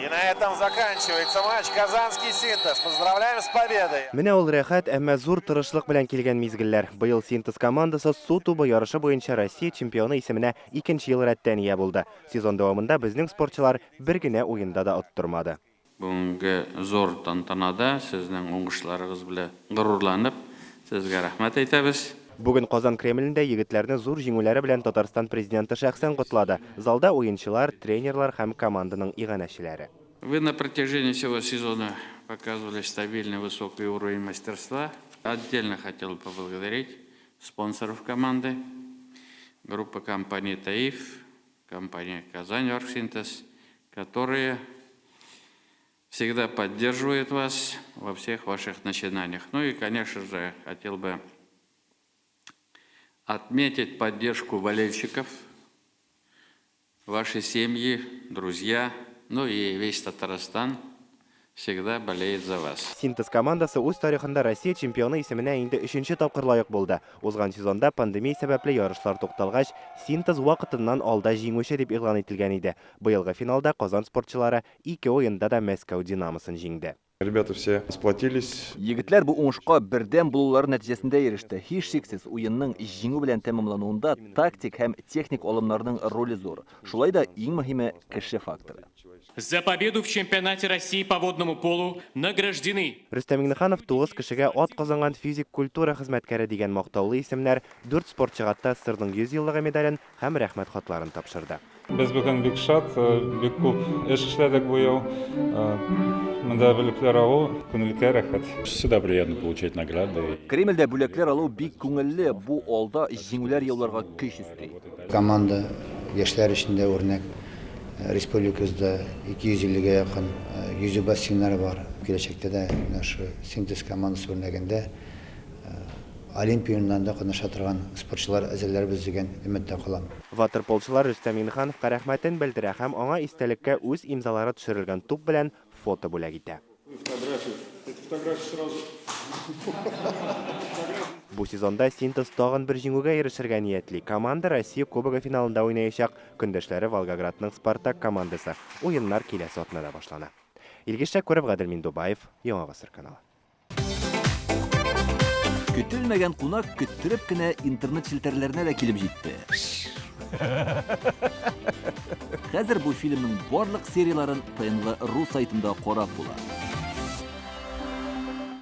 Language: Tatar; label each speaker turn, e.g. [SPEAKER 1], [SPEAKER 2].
[SPEAKER 1] И на этом заканчивается матч. Казанский Синтез. Поздравляем с победой.
[SPEAKER 2] Менә ул рәхәт, әмма зур тырышлык белән килгән мизгелләр. Быел Синтез командасы су тубы ярышы буенча Россия чемпионы исеменә икенче ел рәттән ия булды. Сезон дәвамында безнең спортчылар бер генә уенда да оттырмады.
[SPEAKER 3] Бүгенге зур тантанада сезнең уңышларыгыз белән горурланып, сезгә рәхмәт әйтәбез.
[SPEAKER 2] Бүген Казан Кремлендә егетләрне зур җиңүләре белән Татарстан Президенты шәхсән котлады. Залда уенчылар, тренерлар һәм команданың иганәчеләре.
[SPEAKER 3] Вы на протяжении всего сезона показывали стабильный высокий уровень мастерства. Отдельно хотел бы поблагодарить спонсоров команды, группа компаний «Таиф», компания «Казань-Оргсинтез», которые всегда поддерживают вас во всех ваших начинаниях. Ну и, конечно же, хотел бы отметить поддержку болельщиков, ваши семьи, друзья, ну и весь Татарстан всегда болеет за вас.
[SPEAKER 2] Синтез командасы үз тарихында Россия чемпионы исеменә инде өченче тапкыр лаек булды. Узган сезонда пандемия сәбәпле ярышлар тукталгач, Синтез вакытыннан алда җиңүче дип игълан ителгән иде. Быелгы финалда Казан спортчылары ике уенда да Мәскәү Динамосын җиңде.
[SPEAKER 4] Ребята все сплотились.
[SPEAKER 5] Егетләр бу уңышка бердәм булулары нәтиҗәсендә иреште. Һичшиксез, уенның җиңү белән тәмамлануында тактик һәм техник алымнарның роле зур. Шулай да иң мөһиме, кеше факторы.
[SPEAKER 6] За победу в чемпионате России по водному полу награждены.
[SPEAKER 2] Рөстәм Миңнеханов 9 кешегә Атказанган физик культура хезмәткәре дигән мактаулы исемнәр, дүрт спортчыга ТАССРның 100 еллыгы медален һәм Рәхмәт хатларын тапшырды.
[SPEAKER 7] Без бүген бик шат, бик күп эш эшләдек бу ел. Монда бүләкләр алу күңелгә рәхәт.
[SPEAKER 8] Всегда приятно получать награды.
[SPEAKER 5] Кремльдә бүләкләр алу бик күңелле, бу алда җиңүләр яуларга көч өсти.
[SPEAKER 9] Команда яшьләр өчен дә үрнәк. Республикабызда 250 гә якын йөзү бассейннары бар. Киләчәктә дә менә шушы Синтез командасы үрнәгендә Олимпия уеннарында катнаша торган спортчылар әзерләрбез дигән өметтә калам.
[SPEAKER 2] Ватерполчылар Рөстәм Миңнехановка рәхмәтен белдерә һәм аңа истәлеккә үз имзалары төшерелгән туп белән фото бүләк итә. Бу сезонда Синтез тагын бер җиңүгә ирешергә ниятли. Команда Россия Кубогы финалында уйнаячак. Көндәшләре Волгоградның Спартак командасы. Уеннар киләсе атнада башлана. Илгиз Шәкүров, Гадел Миндубаев, Яңа Гасыр каналы.
[SPEAKER 5] Көтелмәгән кунак көттереп кенә интернет челтәрләренә дә килеп җитте. Хәзер бу фильмның барлык серияләрен ТНВ ру сайтында карап була.